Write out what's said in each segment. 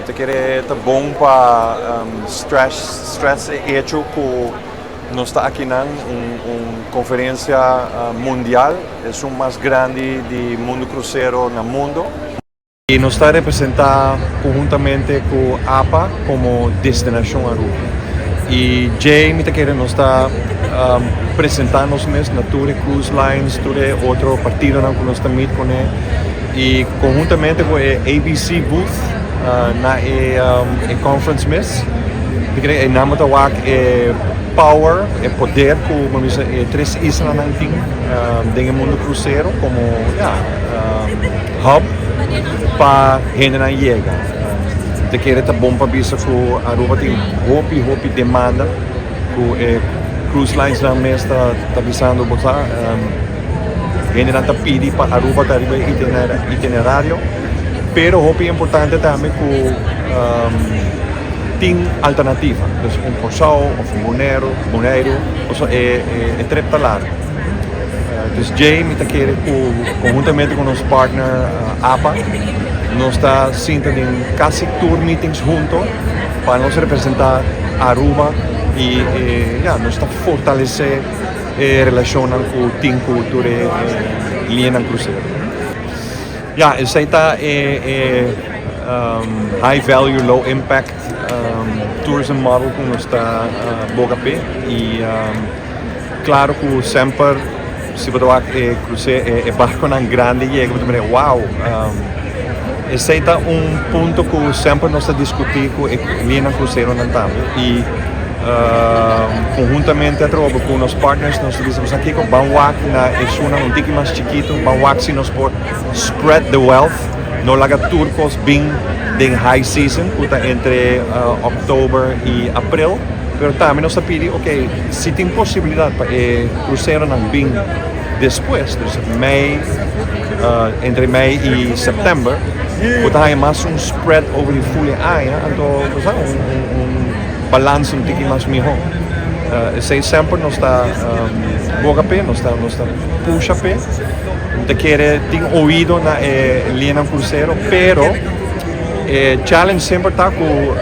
Ta kere ta bon pa stress stress e hecho cu nos ta akinan un conferencia mundial, esun mas grandi di mundo crucero na mundo. Y nos ta representa conhuntamente cu APA como Destinacion Aruba. Y djey mi ta kere nos ta presenta nos mes na tur e cruise lines, tur e otro partidonan cu nos ta meet cune y conhuntamente cu e ABC booth na e conference mes. Mi kere e nan bo ta wak e power, e poder cu bo bisa e tres islanan tin den e mundo crucero como ya hub pa hendenan yega. Mi ta kere ta bon pa bisa cu Aruba tin hopi hopi demanda cu e cruise lines nan mes ta ta bisando bo sa hendenan ta pidi pa Aruba ta riba e itinerario pero hopi importante tambe cu tin alternativa dus un Curaçao of un Bonero Boneiru pasobra e e trip ta largo. Dus djei mi ta kere ku konhuntamente ku nos partner APA nos ta sinta den kasi tur meetings hunto pa nos representa Aruba y ya nos ta fortalece e relacionnan ku tin ku tur e liñanan crucero. Ya esei ta e high value low impact tourism model ku nos ta boga p'e y Claro cu semper si bo ta wak e cruce e barconan grandi yega bo ta mira wow esey ta un punto cu semper nos ta discuti cu e lineanan cruceronan tambe y conhuntamente atrobe cu nos partners nos ta bisa bo sa kico ban wak na esunnan un tiki mas chikito ban wak si nos por spread the wealth no laga tur cos bin den high season cu ta entre october y april. Pero tambe nos ta pidi, ok, si tin posibilidad pa e cruceronan bin despues, dus mei, entre mei y september, bo ta haña mas un spread over di full e aña, anto bo sa, un balance un tiki mas miho. Esey semper nos ta boga p'e, nos ta nos ta pusha p'e. Mi ta kere tin oido na e liñanan crucero, pero E challenge semper ta cu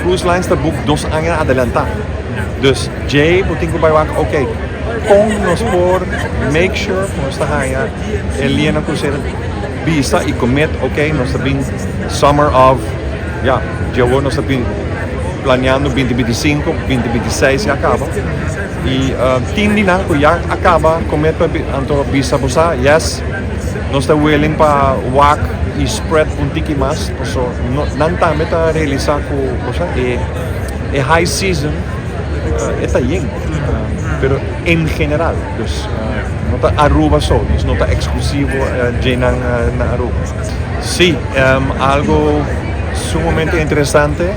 cruise lines ta book 2 aña adelanta. Dus djey bo tin cu bay wak, ok, con nos por make sure cu nos ta haya e liñanan crucero bisa y commit, ok, nos ta bin summer of, ya, dje awor nos ta bin planeando 2025, 2026 ya caba. Y tin di nan cu ya a caba commit pa anto bisa bo sa, yes, nos ta willing pa wak y spread un tiki mas, paso no, nan tambe ta realisa cu bo sa, e high season e ta yen, pero en general, dus no ta Aruba so, dus no ta exclusivo dje nan na Aruba. Si, algo sumamente interesante,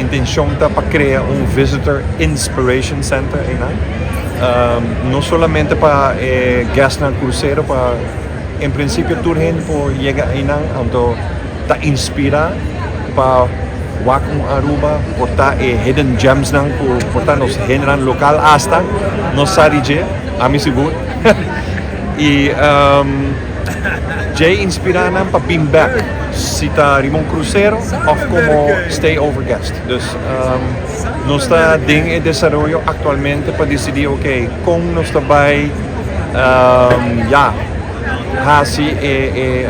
intencion ta pa crea un visitor inspiration center eynan, no solamente pa e guestnan crucero, pa en principio tur hende por yega eynan, anto ta inspira pa wak un Aruba por ta e hidden gems nan cu por ta nos hendenan local hasta no sa di dje, ami sigur, y djey inspira nan pa bin bek si ta riba un crucero of como stay over guest. Dus nos ta den e desaroyo actualmente pa dicidi ok con nos ta bay ya haci e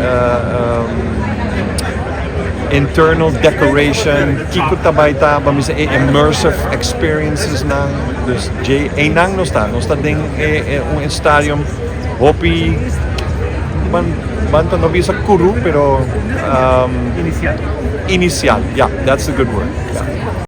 internal decoration, kico ta bay ta ban bisa e immersive experiences nan, dus dje eynan nos ta den e un stadium hopi ban ban ta no bisa curu pero Inicial. Inicial, ya, that's the good word, ya.